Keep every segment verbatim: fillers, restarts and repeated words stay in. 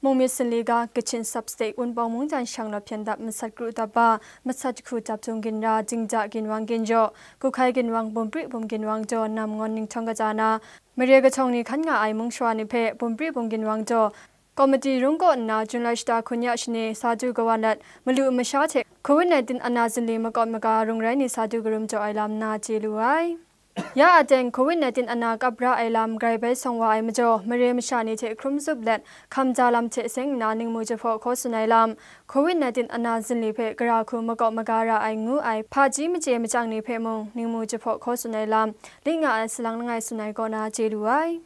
Mung myit sanli ga Kachin Sub-State Wunpawng Mungdan Shanglawt hpyen dap masat kru dap ba, masat jahku dap htung ginra, Jingja ginwang ginjaw, Kuhkai ginwang, Bumprih bum ginwang jaw, Nam Ngawn Ninghtung kaja na, mare kahtawng ni hkan nga ai mung shawa ni hpe Bumprih bum ginwang jaw, Komiti rung kaw nna Jun lai shata hkun ya shani sa du kawan let, malu masha hte Covid nineteen ana zinli makawt maga rung rai ni sa du karum jaw ai lam na chye lu ai. Ya a teng Covid nineteen ana kap ra ai lam grai bai sawng wa ai majaw, mare masha ni hte hkrum zup let hkamja lam hte seng nna ningmu jahpaw hkaw tsun ai lam, Covid nineteen ana zinli hpe gara hku makawt maga ra ai ngu ai hpaji machye machyang ni hpe mung ningmu jahpaw hkaw tsun ai lam, lit nga ai salang langai tsun ai kaw na chye lu ai.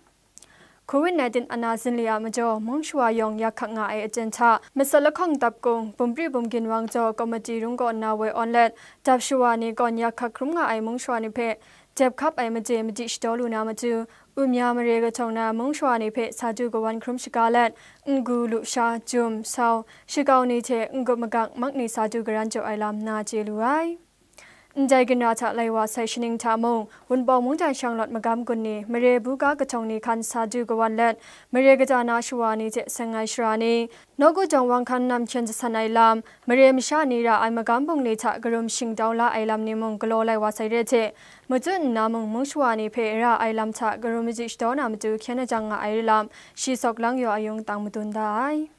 Covid nineteen ana zinli a majaw, mung shawa yawng yak hkak nga ai aten hta, masat lahkawng dap kung, Bumprih bum ginwang jaw, Komiti rung kaw nna woi awn let, dap shawa ni kawn yak hkak hkrum nga ai mung shawa ni hpe, jep hkap ai machye madi shadaw lu na matu, Umya mare kahtawng na mung shawa ni hpe sa du kawan hkrum shaga let, n-gu, lusha, jum, sau, shakau ni hte n-gup magak mak ni sa du karan jaw ai lam na chye lu ai. Ndai ginra hta lai wa sai shaning hta mung, Wunpawng Mungdan Shanglawt magam gun ni, mare buga kahtawng ni hkan sa du kawan let, mare kaja na shawa ni hte seng ai shara ni, nawku jawng wang hkan nam hkyen jasan ai lam, mare masha ni ra ai magam bungli hta karum shingtau la ai lam ni mung galaw lai wa sai re hte, matut nna mung mung shawa ni hpe ra ai lam hta karum madi shadaw na matu hkyen ajang nga ai re lam, shi sawk lang yaw ayung tang madun da ai.